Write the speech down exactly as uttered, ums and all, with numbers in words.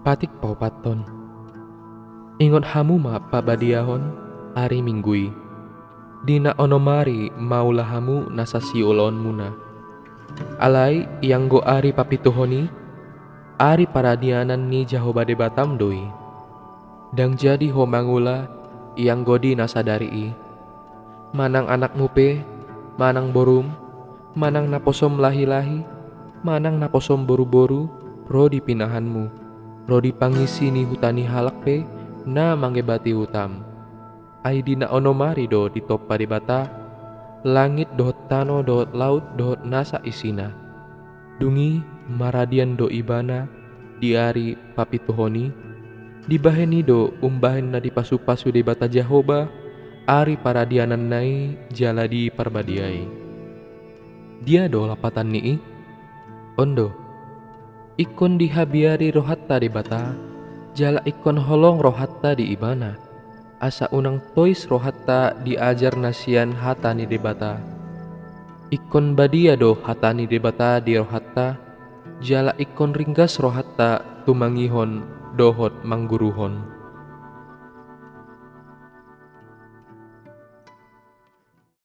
Patik paopathon. Ingot hamu ma parbadiahon ari Minggu i, di na onom ari maula hamu nasa siulaonmuna. Alai ianggo ari papituhon i, ari paradianan ni Jahowa Debatam do i. Ndang jadi ho mangula ianggo di na sadari i. Manang anakmu pe, manang borum, manang naposom lahi-lahi, manang naposom boru-boru, ro di pinahanmu, ro di pangisi ni huta ni halak pe na mangebati hutam. Ai di na onom ari do ditompa Debata langit dohot tano dohot laut dohot nasa isina. Dung i maradian do Ibana di ari papituhon i, dibahen i do umbahen na dipasu-pasu Debata Jahowa ari paradiananna i jala diparbadiai. Dia do lapatan ni i? On do, ingkon dihabiari rohanta Debata, jala ingkon holong rohanta di Ibana, asa unang tois rohanta di ajar na sian hata ni Debata. Ingkon badia do hata ni Debata di rohanta, jala ingkon ringgas rohanta tumangihon dohot mangguruhon.